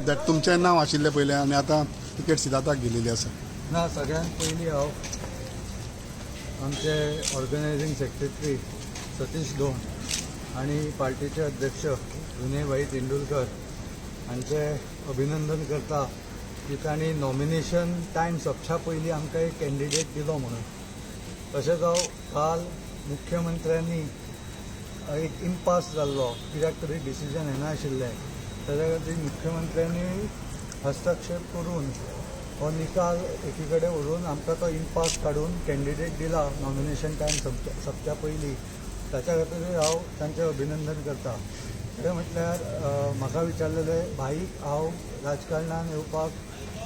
That तुमचें नांव आशिल्लें पयलें आनी आतां तिकेट सिद्धार्थाक गेलेली आसा? ना, सगळ्यांत पयलीं हांव आमचे ऑर्गनायझींग सेक्रेटरी सतीश धोंड आनी पार्टीचे अध्यक्ष विनयभाई तेंडुलकर हांचे अभिनंदन करता की तांणी नॉमिनेशन टायम सोंपच्या पयलीं आमकां एक कॅन्डिडेट दिलो म्हणून. तशेंच हांव काल मुख्यमंत्र्यांनी एक इम्पास जाल्लो, कित्याक तरी डिसिजन येनाशिल्लें, ताच्या खातीर मुख्यमंत्र्यांनी हस्तक्षेप करून हो निकाल एकी कडेन व्हरून आमकां तो इम्पास काडून कॅन्डिडेट दिला नॉमिनेशन टायम सोंपच्या पयलीं, ताच्या खातीरूय हांव तांचें अभिनंदन करता. खरें म्हटल्यार म्हाका विचारलेलें, भाईक हांव राजकारणान येवपाक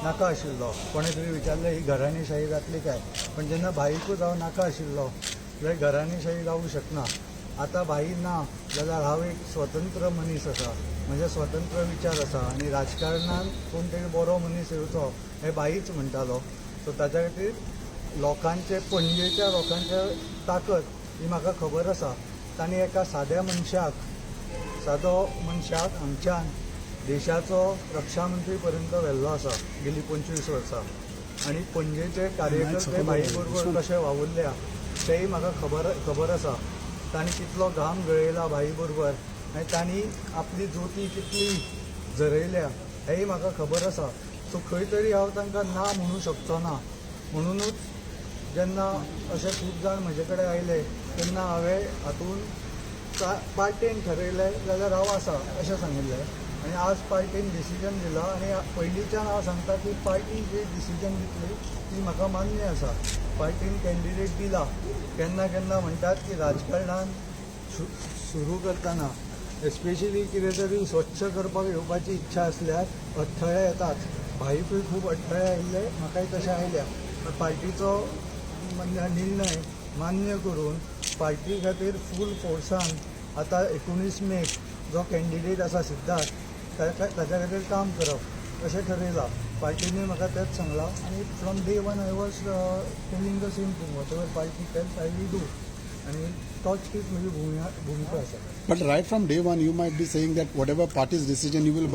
नाका आशिल्लो. कोणें तरी विचारलें, ही घराणेशाही जातली काय? पण जेन्ना भाईकूच हांव नाका आशिल्लो जाल्यार घराणेशाही जावूं शकना. आतां भाई ना जाल्यार हांव एक स्वतंत्र मनीस आसा, म्हजे स्वतंत्र विचार आसा आनी राजकारणान कोण तरी बरो मनीस येवचो हें भाईच म्हणटालो. सो ताच्या खातीर लोकांचे, पणजेच्या लोकांचे ताकद ही म्हाका खबर आसा. तांणी एका साद्या मनशाक, सादो मनशाक हांगच्यान देशाचो रक्षा मंत्री पर्यंत व्हेल्लो आसा गेली 25 वर्सां आनी पणजेचे कार्यकर्ते भाई बरोबर कशे वावुरल्या तेय म्हाका खबर आसा. तांणी कितलो घाम गळयला भाई बरोबर आनी तांणी आपली ज्योती कितली झरयल्या हेंय म्हाका खबर आसा. सो खंय तरी हांव तांकां ना म्हणूं शकचो ना. म्हणुनूच जेन्ना अशे खूब जाण म्हजे कडेन आयले तेन्ना हांवें हातून पार्टेन ठरयलें जाल्यार हांव आसा अशें सांगिल्लें आनी आज पार्टीन डिसिजन दिलां आनी पयलींच्यान हांव सांगता की पार्टी जी डिसिजन दितली ती म्हाका मान्य आसा. पार्टीन कॅन्डिडेट दिला. केन्ना केन्ना म्हणटात की राजकारणान सुरू करतना, एस्पेशली कितें तरी स्वच्छ करपाक येवपाची इच्छा आसल्यार अडथळे येतात. भाईकूय खूब अडथळे आयिल्ले, म्हाकाय तशें आयल्या, पण पार्टीचो निर्णय मान्य करून पार्टी खातीर फूल फोर्सान आतां 19 मेक जो कॅन्डिडेट आसा सिद्धार्थ, ताच्या खातीर काम करप अशें ठरयलां. पार्टीनूय म्हाका तेंच सांगलां आनी from day one I was telling the same thing: whatever party tells, I will do. आनी तोच तीच म्हजी भुमिका आसा. But right from day one, you might be saying that whatever party's decision, you will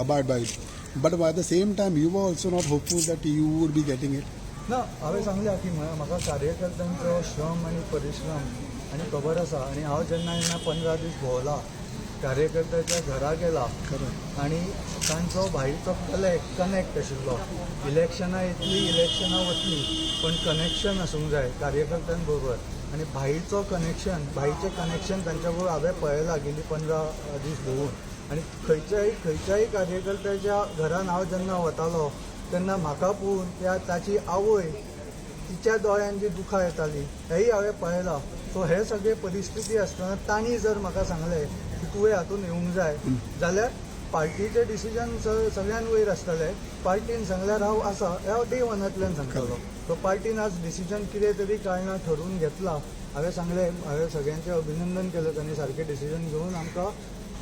abide by it. But by the same time, you were also not hopeful that you would be getting it. ना, हांवें सांगलें की म्हाका कार्यकर्त्यांचो श्रम आनी परिश्रम आनी खबर आसा आनी हांव जेन्ना जेन्ना 15 दीस भोंवला, कार्यकर्त्याच्या घरा गेला आनी तांचो भाईचो कनेक्ट आशिल्लो. इलेक्शनां येतली, इलेक्शनां वतली, पण कनेक्शन आसूंक जाय कार्यकर्त्यां बरोबर आनी भाईचो कनेक्शन, भाईचें कनेक्शन तांच्या बरोबर हांवें पळयलां गेली 15 दीस भोंवून. आनी खंयच्याय खंयच्याय कार्यकर्त्याच्या घरान हांव जेन्ना वतालो तेन्ना म्हाका पळोवन त्या ताची आवय, तिच्या दोळ्यान जी दुखां येताली हेंय हांवें पळयलां. सो हे सगळे परिस्थिती आसतना तांणी जर म्हाका सांगलें की तुवें हातून येवंक जाय जाल्यार पार्टीचें डिसिजन सगळ्यान वयर आसतलें. पार्टीन सांगल्यार हांव आसा हें हांव डे वनांतल्यान सांगतालो. सो पार्टीन आज डिसिजन कितें तरी कारणां ठरोवन घेतलां. हांवें सांगलें, हांवें सगळ्यांचें अभिनंदन केलें, तांणी सारकें डिसिजन घेवन आमकां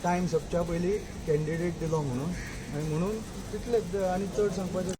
टायम सोंपच्या पयलीं कॅन्डिडेट दिलो म्हणून. आनी म्हणून तितलेंच आनी चड सांगपाचें